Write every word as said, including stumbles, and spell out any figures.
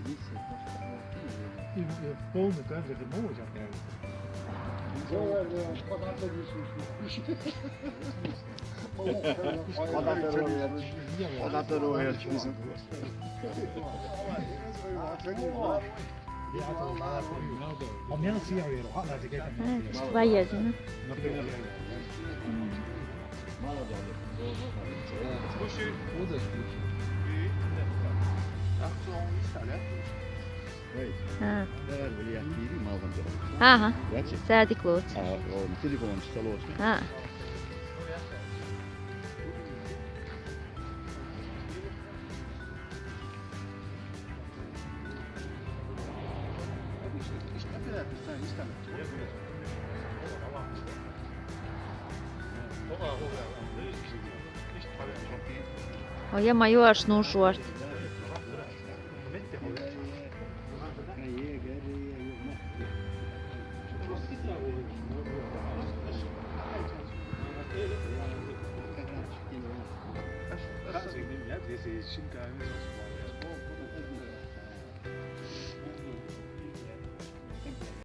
И, и полный, как же, это новый же, наверное. Податыру верчмиз. Податыру верчмиз. А мне на сия веру, а на дигетам. Твоя жена. Ага. Садик лоц. А, телефон, салочка. А. Оя маюаш нушварт.